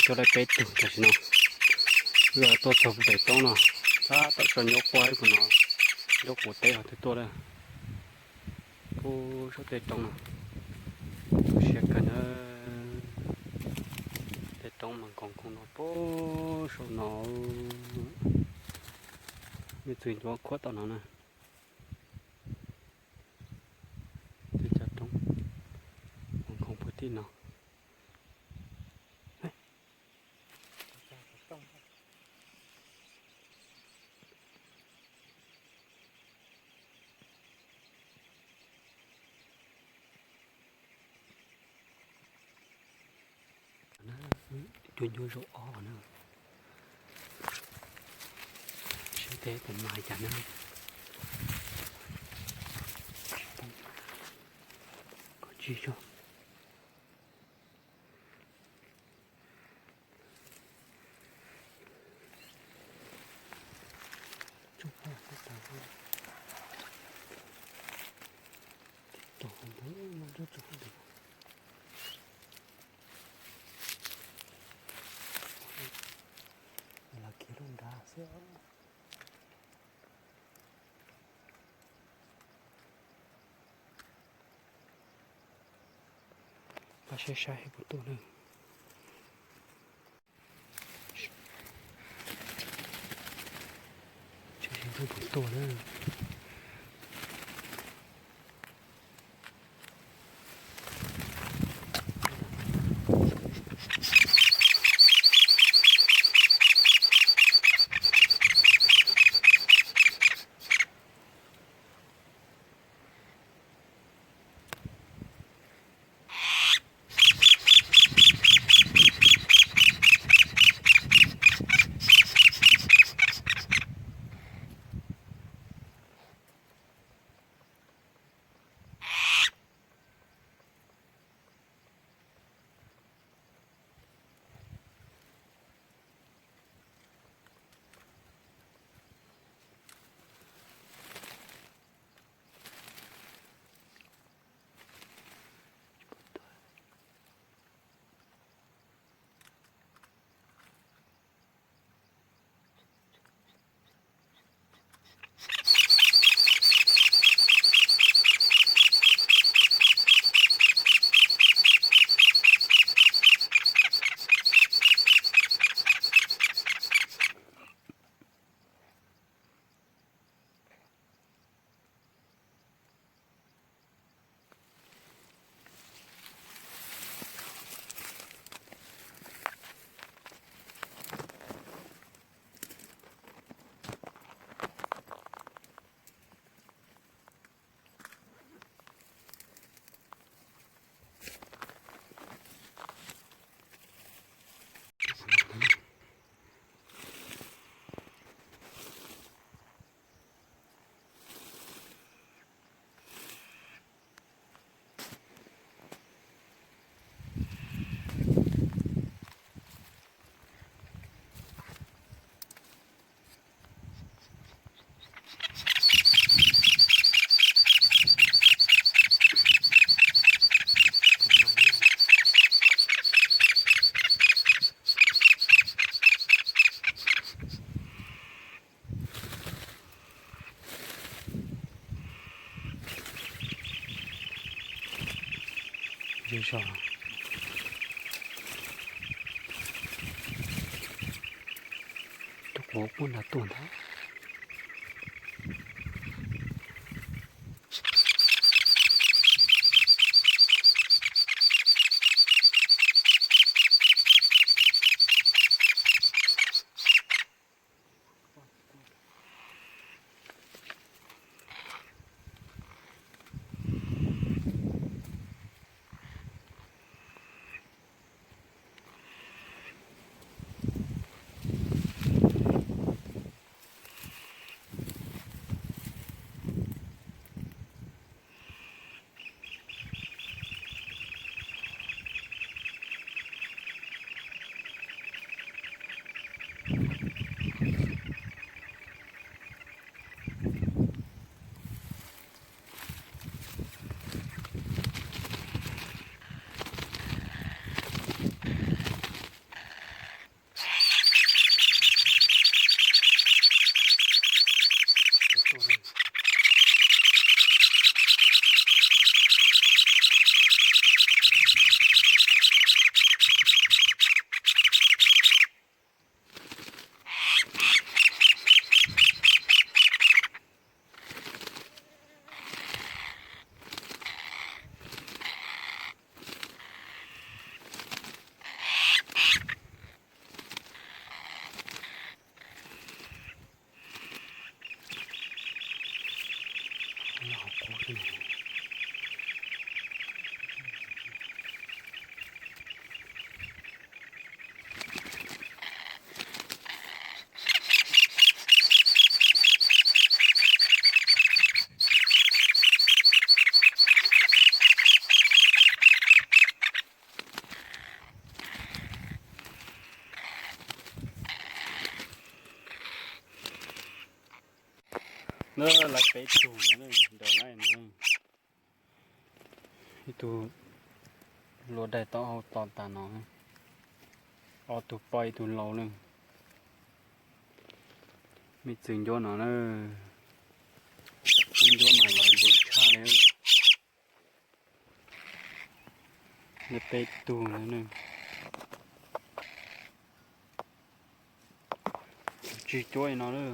Tuaj coj lawv peb tug tam sim no, wb tuaj txog pem roob no, tab tom tso nyuj quaj ib kum no, nyuj quav teb ho twb tuaj lawm. Puag saum tej roob no, tu siab kawg na. Tej roob mas nkoos nkoos no puag saum no, nej txwv ncuav khuab tom no na. Tej cov roob nkoos puag tim no. Cuag ncua zaum ob na. Saib tej puas mag cas na. Koj tsis yog. Los kiag lub nrad xwb. Pab saib saib puas tuaj na. Saib saib puas tuaj na. Zej zog. Vov puag nram tuaj ntag. Lawv peb tug no, nram lawm no. Ib tug luaj daim taub hau to tas no. Ob tug poj ib tug lau na. Me txwv ncuab no na. Lub ncuab mas lawv ncuab tshaj li. Lawv peb tug no na. Tsis cuab li no na.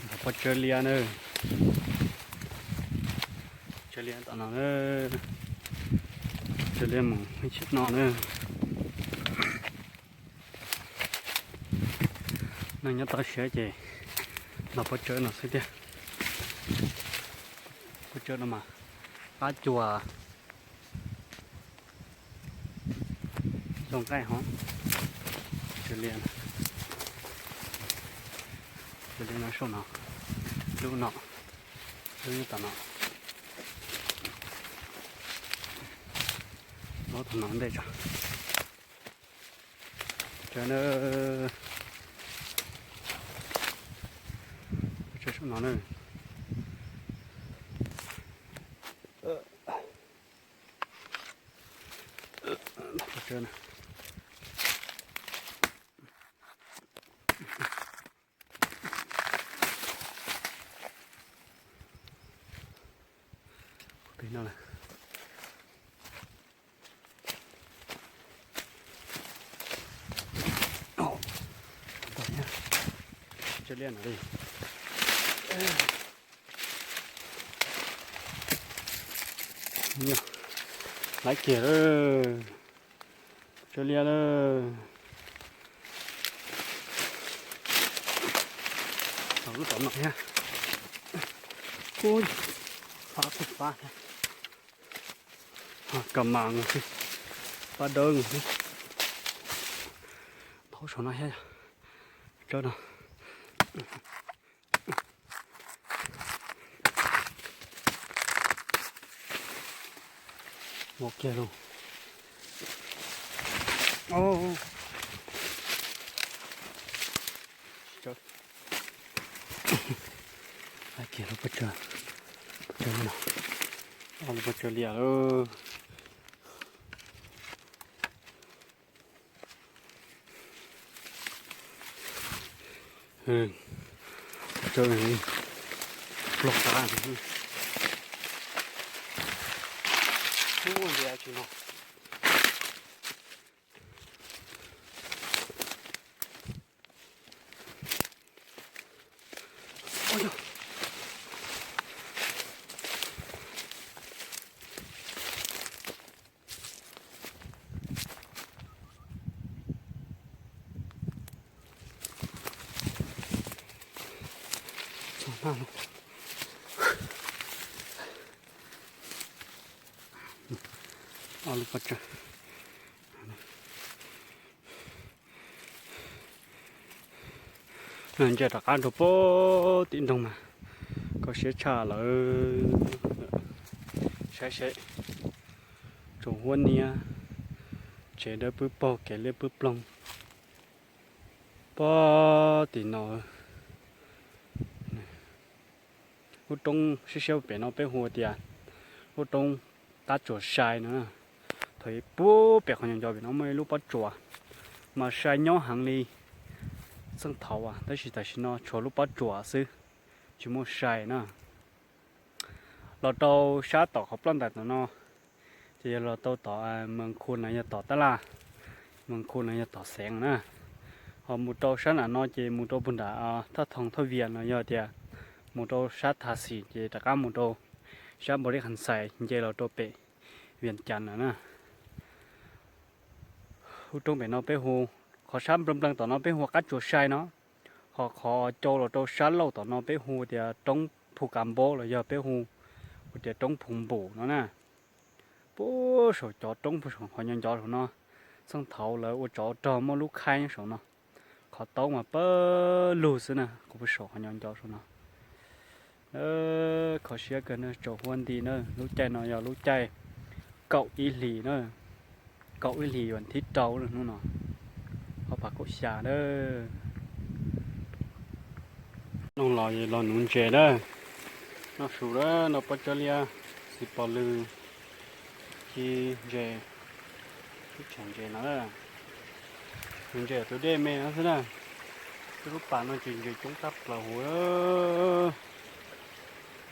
Nrog pov tsawb liab na. Tsawb liab tom no na. Tsawb liab mus ib chim no na. Neeg nyob toj siab ces nrog pov tsawb no xwb tiag. Pov tsawb no mas qab cuag zoo nqaij hov. Tsawb liab, tsawb liab no saum no, lub no, lub nyob tom no, lub tom no ntej tso. Tsawb na, tsawb saum no na. Tsawb na. Pem no lawm. Tsawb liab no li. Laiv kiag lawm. Tsawb liab lawm. Lub tom no thiab. Ub, pab kuj pab thiab. Ka mas xwb, pab dawb xwb. Thaub saum no thiab, tsawb no. Vov kiag lauj. Kiag lub pob tsawb, pob tsawb no, ob lub pob tsawb liab lawm. Pob tsawb pluag qab. Ua ntsia tsis no. Ob lub pob tsag. Ntsia rov qab rau pem tim nroog mas kho siab tshaj lawm. Saib seb, tsoom huab niab, tsev dawb pwb paug kev liab pwb ploog. Pem tim no, lub roob siab siab pem no peb hu tias lub roob Qab Tsuas Sai no. Thaum ub pem qhov nco nco pem no muaj ib lub pob tsuas mas sai nyob heev li txheej thaud, tab sis tam sim no tshuav lub pob tsuas xwb, tsis muaj sai na. Los rau sab tom qhov ploj ntais tom no, ces yog los tau tom Mees Khu no yog tom tab laj, Mees Khu no yog tom xeev na. Ho mus rau sab nram no ces mus rau puag nram Thaj Thoo Thaj Vias no yog tias mus rau sab Thaj Xis ces rov qab mus rau sab Npaus Lis Khas Xais nce los rau pem Vias Cas lawm na. Lub roob pem no peb hu, qhov sab nplees nplees tom no peb hu Qab Tsuas Sai no, ho qhov cau los rau sab laug tom no peb hu tias roob Phu Kas Npaub los yog peb hu tias roob Phu Npum no na. Puag saum cov roob puag saum qhov nco nco saum no, txheej thaud lawv ua tsov rog muaj lub khaib nyob saum no. Qhov taub mas pawg lug xwb na, kuv puag saum qhov nco nco saum no. Kho siab kawg na, tsaus huab nti na, lub caij no yog lub caij kaum ib hlis na, kaum ib hlis vas thib rau lawm hnub no, ob phav kaum xya na. Noj los los nuv ntses na, noj su na, noj pob tsawb liab, txiv pos lwg, ci ntses, ib tsham ntses no. Nuv ntses tus dej me no xwb na, ib lub pas no ces ntses coob tshaj plaws huv.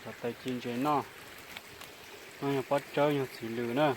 Cov tais ci ntses noj, no yog pob tsawb yog txiv lwg na.